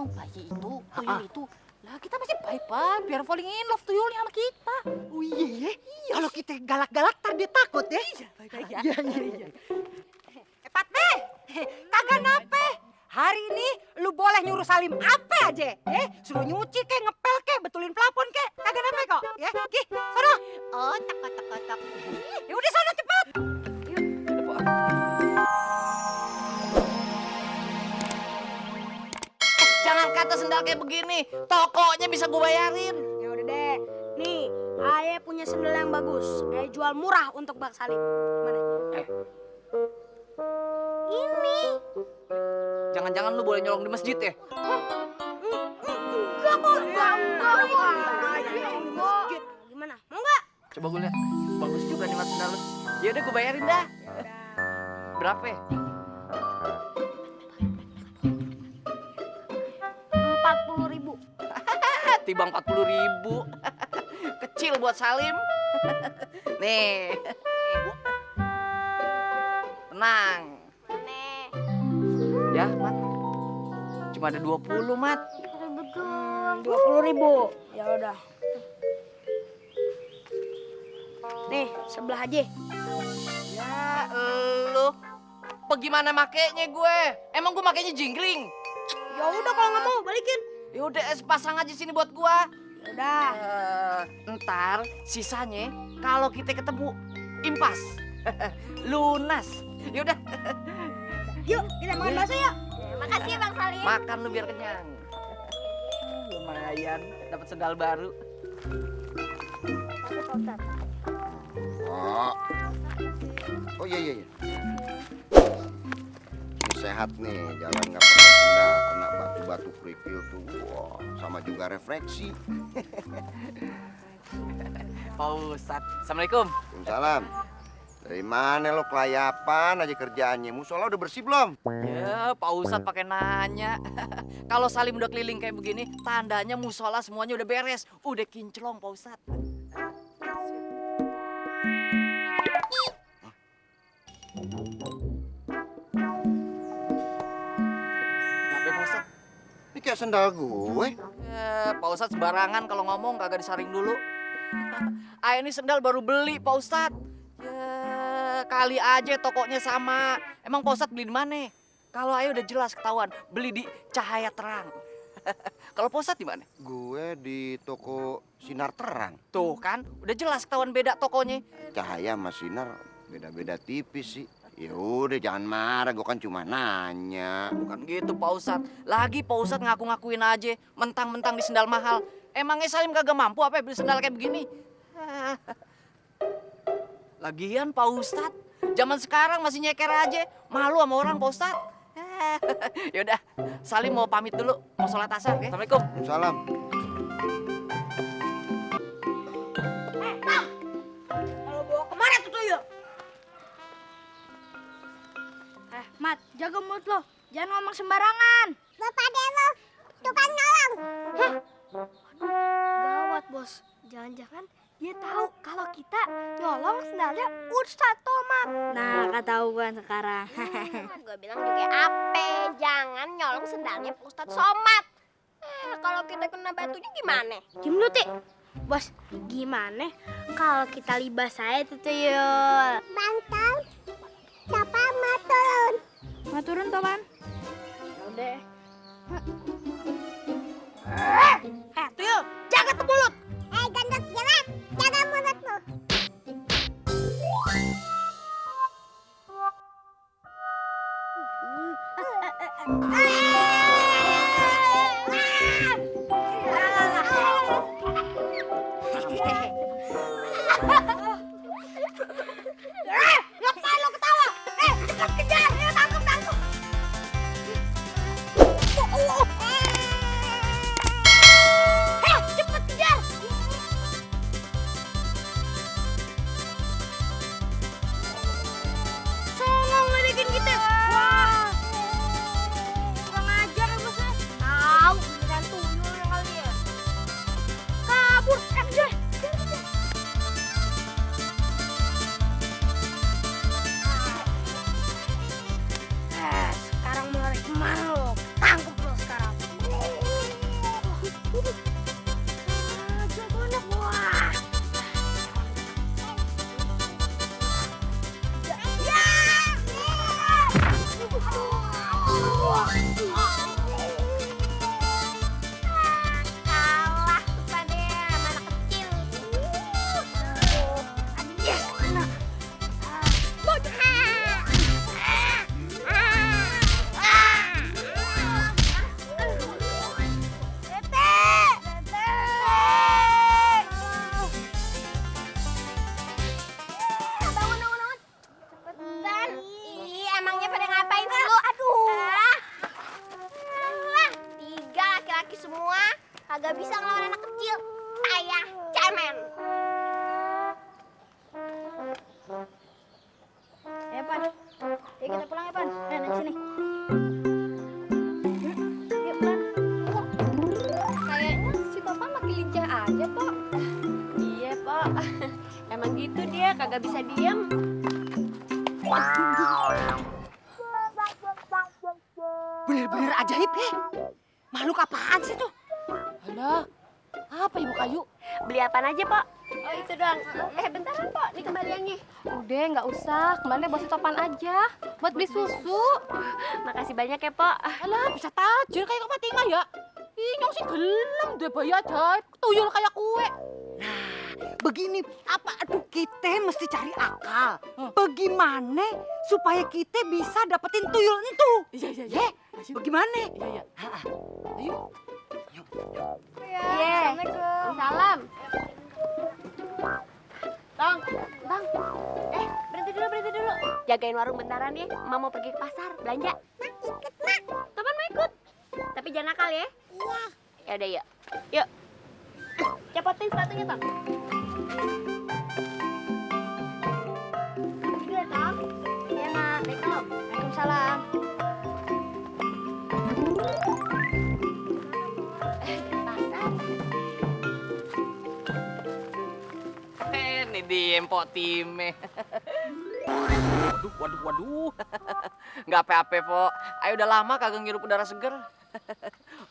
dong bayi itu, tuyul itu. Lah kita masih baik-baik biar falling in love tuyulnya sama kita. Oh iya ya. Kalau kita galak-galak tar dia takut ya. Baik-baik ya. Iya. Pat deh. Kagak nape. Hari ini lu boleh nyuruh Salim apa aja. Suruh nyuci kek, ngepel kek, betulin plafon kek. Kagak nape kok. Ya, Ki, sono. Oh, tak. Ya udah sono cepet. Jangan kata sendal kayak begini, tokonya bisa gue bayarin. Ya udah deh. Nih, Ayah punya sendal yang bagus. Ayah jual murah untuk Bang Salim. Gimana? Ini. Jangan-jangan lu boleh nyolong di masjid ya? Enggak kok. Gimana? Mau nggak? Coba gue lihat. Bagus juga nih mas sendal lu. Ya udah gue bayarin dah. Berapa ya? 40.000. Tibang 40.000. Kecil buat Salim. Nih. Tenang. Nih. Ya, Mat. Cuma ada 20, Mat. Betul. 20.000. Ya udah. Nih, sebelah aja. Ya, lu. Bagaimana makainya gue? Emang gue makainya jingkring? Ya udah kalau nggak mau balikin. Ya udah, pasang aja sini buat gua. Ya udah. Ntar sisanya kalau kita ketemu impas. Lunas. Ya udah. Yuk, kita makan bakso yuk. Makasih Bang Salim. Makan lu biar kenyang. Lumayan dapat sendal baru. Oh iya. Ini sehat nih, jalan nggak pakai sendal, kena batu-batu kerikil tuh. Wah, sama juga refleksi. Pak Ustadz. Assalamualaikum. Waalaikumsalam. Dari mana lo kelayapan aja kerjaannya? Musola udah bersih belum? Ya, Pak Ustadz pakai nanya. Kalau Salim udah keliling kayak begini, tandanya musola semuanya udah beres. Udah kinclong, Pak Ustadz. Kenapa Pak Ustadz? Ini kayak sendal gue. Ya, Pak Ustadz sembarangan kalau ngomong kagak disaring dulu. Ah, ini sendal baru beli, Pak Ustadz. Ya, kali aja tokonya sama. Emang Pak Ustadz beli di mana? Kalau ayo udah jelas ketahuan, beli di Cahaya Terang. Kalau Pak Ustadz di mana? Gue di toko Sinar Terang. Tuh kan, udah jelas ketahuan beda tokonya. Cahaya sama sinar beda-beda tipis sih. Ya udah jangan marah, gue kan cuma nanya. Bukan gitu Pak Ustadz. Lagi Pak Ustadz ngaku-ngakuin aja, mentang-mentang di sendal mahal. Emangnya Salim kagak mampu apa ya beli sendal kayak begini? Lagian Pak Ustadz, zaman sekarang masih nyeker aja. Malu sama orang Pak Ustadz. Yaudah, Salim mau pamit dulu, mau sholat asar ya. Assalamualaikum. Salam. Kalau bawa kemana tuh tuyul? Mat, jaga mulut lo. Jangan ngomong sembarangan. Bapak deh lo, tukang nyolong. Hah? Gawat bos, jangan-jangan dia tahu kalau kita nyolong sendalnya Ustadz Somad. Nah, ketahuan sekarang. Gue bilang juga ape, jangan nyolong sendalnya Ustadz Somad. Kalau kita kena batunya gimana? Diam dulu, Tik. Bos, gimana kalau kita libas saya tuh tuyul? Bantang, siapa mau turun? Mau turun, Toman? Udah. Tuyul, jaga tuh mulut. Gandot jelek, jaga mulutmu. Ngapain lo ketawa? Cepat kejar, tangkap. Cepet kejar. Songong ngeledekin kita. Wah. Kurang ajar ya bosnya. Tahu, beneran tuyul yang kali ya. Kabur, kejar. Emang gitu dia, kagak bisa diem. Bener-bener ajaib ya. Makhluk apaan sih tuh? Alah, apa Ibu Kayu? Beli apaan aja, Pok? Oh, itu doang. Bentaran, Pok, nih kembaliannya. Udah, nggak usah. Kemarin bawa topan aja. Buat beli susu. Makasih banyak ya, Pok. Alah, bisa tajir kayak Kak Fatima ya. Ih, nyong sih gelem deh bayi ajaib. Tuyul kayak kue. Begini, aduh kita mesti cari akal. Bagaimana supaya kita bisa dapetin tuyul itu? Iya. Ya, bagaimana? Iya. Ayo. Iya. Assalamualaikum. Salam. Bang. Berhenti dulu. Jagain warung bentaran ya. Emak mau pergi ke pasar, belanja. Ikut, Mak. Topan mau ikut. Tapi jangan nakal ya. Iya. Ya udah, yuk. Yuk. Cepotin sepatunya, Tong. Juga, Tong. Iya, Mak. Assalamualaikum. Waalaikumsalam. Ini dia Empok Time. Waduh. Nggak apa-apa, Pok. Ayo udah lama kagak ngirup udara seger.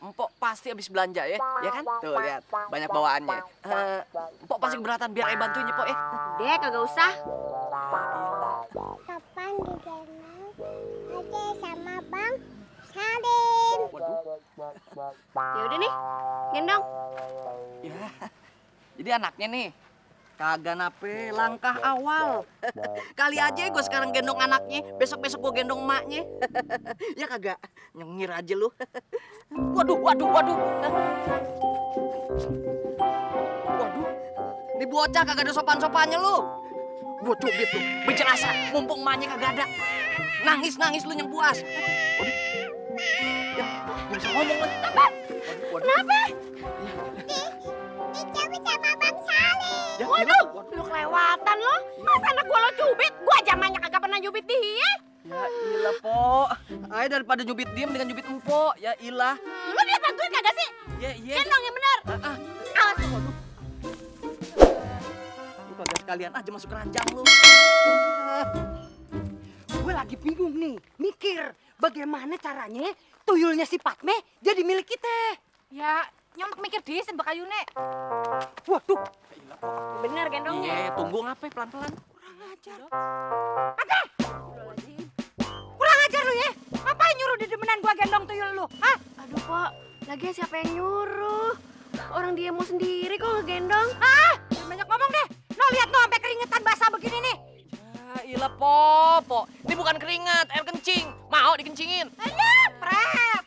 Empok pasti habis belanja ya, ya kan? Tuh lihat, banyak bawaannya. Empok pasti keberatan biar Ayah bantuin ya, Pok ya. Dek, kagak usah. Kapan digendong aja sama Bang Salim. Ya udah nih, gendong. Ya. Jadi anaknya nih kagak nape langkah awal. Kali aja gue sekarang gendong anaknya, besok-besok gue gendong emaknya. Ya kagak, nyengir aja lu. Waduh. Waduh, ini bocah kagak ada sopan-sopannya lu. Gue cubit lu, berjelasan, mumpung emaknya kagak ada. Nangis lu yang puas. Waduh. Ya, gak bisa ngomong lu. Waduh. Kenapa? Dicabut sama Bang Salim. Ya, Waduh, lu kelewatan lo. Masa anak gua lo cubit? Gua zamannya kagak pernah cubit dia. Ya ilah, Pok. Ayo daripada nyubit diem dengan nyubit empok. Ya ilah. Lu dia bantuin kagak sih? Iya. Gendong yang bener. Awas. Lu kagak sekalian aja masuk keranjang lu. Gue lagi bingung nih, mikir bagaimana caranya tuyulnya si Fatme jadi milik kita. Ya, nyong mikir di Mbak Kayu nek. Waduh, Bener gendongnya. Iya, tunggu ngapain pelan-pelan. kurang ajar lu ya. Ngapain nyuruh dedemenan gua gendong tuyul lu? Hah? Aduh, Pok. Lagian siapa yang nyuruh? Orang dia mau sendiri kok ngegendong. Jangan banyak ngomong deh. No, lihat no sampai keringetan basah begini nih. Ya ilah, Pok. Ini bukan keringat, air kencing. Mau dikencingin. Prep.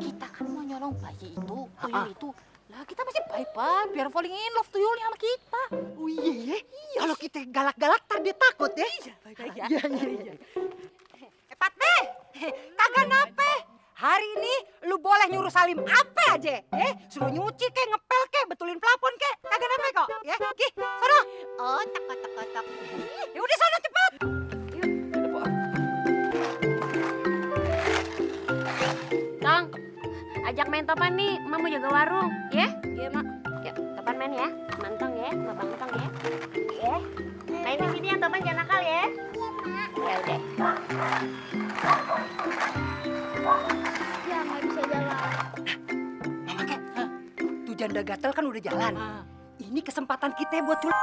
Kita kan mau nyolong bayi itu, tuyul itu. Lah kita masih baik-baik biar falling in love tuyulnya sama kita. Oh iya ya. Kalau kita galak-galak tar dia takut ya. Iya. Fatme, kagak nape. Hari ini lu boleh nyuruh Salim apa aja, suruh nyuci kek, ngepel kek, betulin plafon kek, kagak nape kok, ya. Ki, sono. Oh, tak. Ya udah sono cepet. Tong, ajak main topan nih. Emak mau jaga warung, ya? Iya, Mak. Yuk, topan main ya. Mantong ya, sama Bang Tong ya. Ya. Main di sini yang topan jangan nakal ya. Ya udah. Ya nggak bisa jalan. Mama kek, tuh janda gatel kan udah jalan. Ini kesempatan kita buat culik.